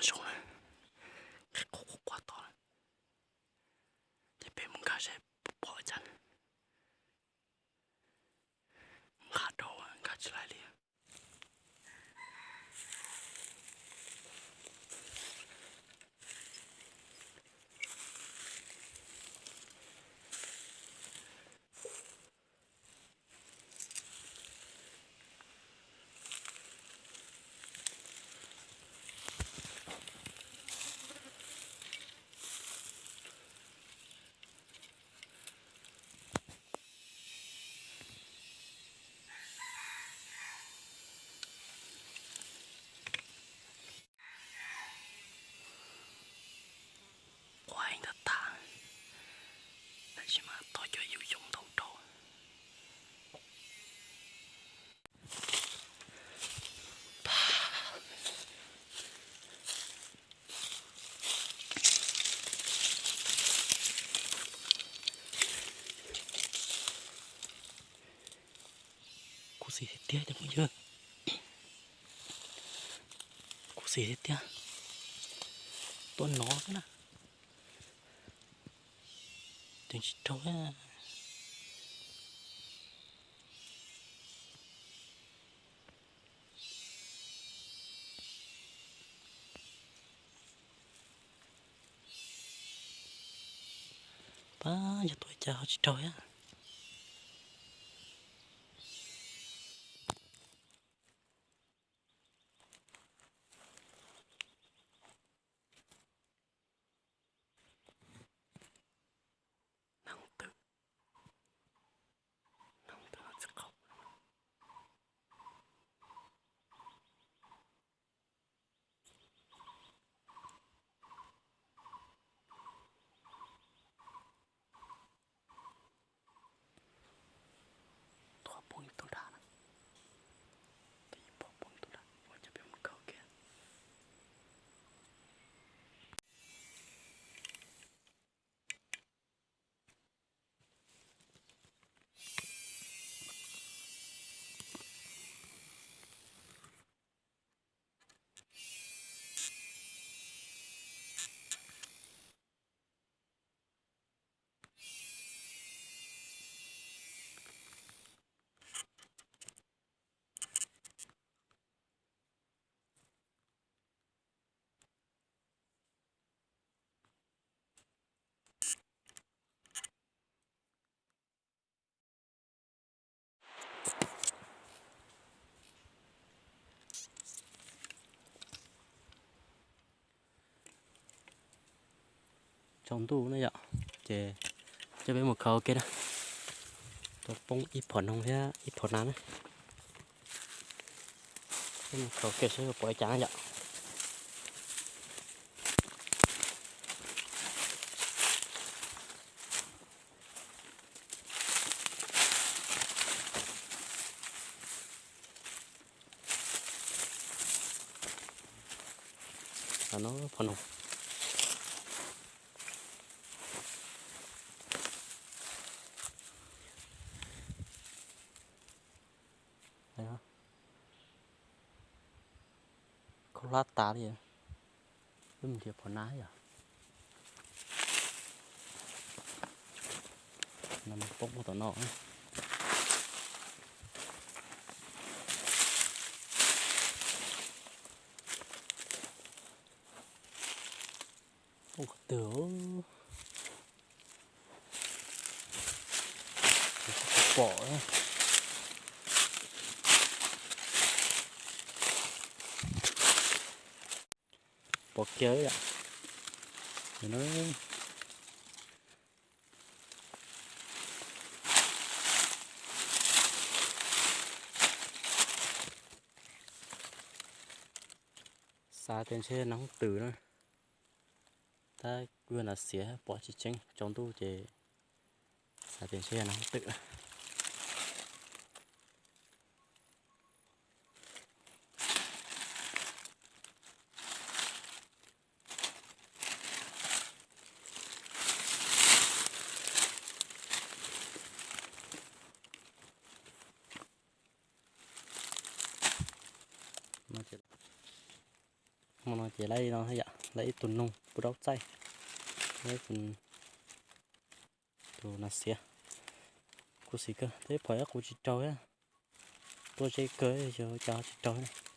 Zoo na, qhib qhuav qhuav qhuav tod, ces peb mus nkag seb puas pom cas. Nqa rau nkag tsis laib li. Quaj heev tag tag, tab sis mas tog cov yus yoov ntau rau. Khuv xim tiag tiag cov phooj ywg, khuv xim tiag tiag. Tuaj nov xwb na, ces tsis raug. Pab yog tuaj cas ho tsis raug thiab. Neeg twg, neeg twg no tsis qau. Tuaj poob ib tug nrad na. Peb poob ib tug nrad, ua cas peb mus khaws kiag. Tsaus ntuj na yom, ces coj peb mus khaws ua ke na. Tau poob ib phom noog thiab ib phom nas na. Peb mus khaws ua ke seb pom li cas na yom. Phom noog. Khaub hlab tas li. Wb mus nrhiav phom nas yom. Nas poob tom no. Poob qhov twg? Pom, pom kiag yom. Xav tias ntshe nas hooj twm na, tab kuj yog nas xiav pom tsis tseeb, tsaus ntuj ces xav tias ntshe yog nas hooj twm. Hmo no ces laib li no yom, laib ib tug noog pub daub txaij, tus nas xiav. Kuv xim kawg, tab sis phom ib qus tsis raug thiab. Tua ze kawg, yog cas tsis raug.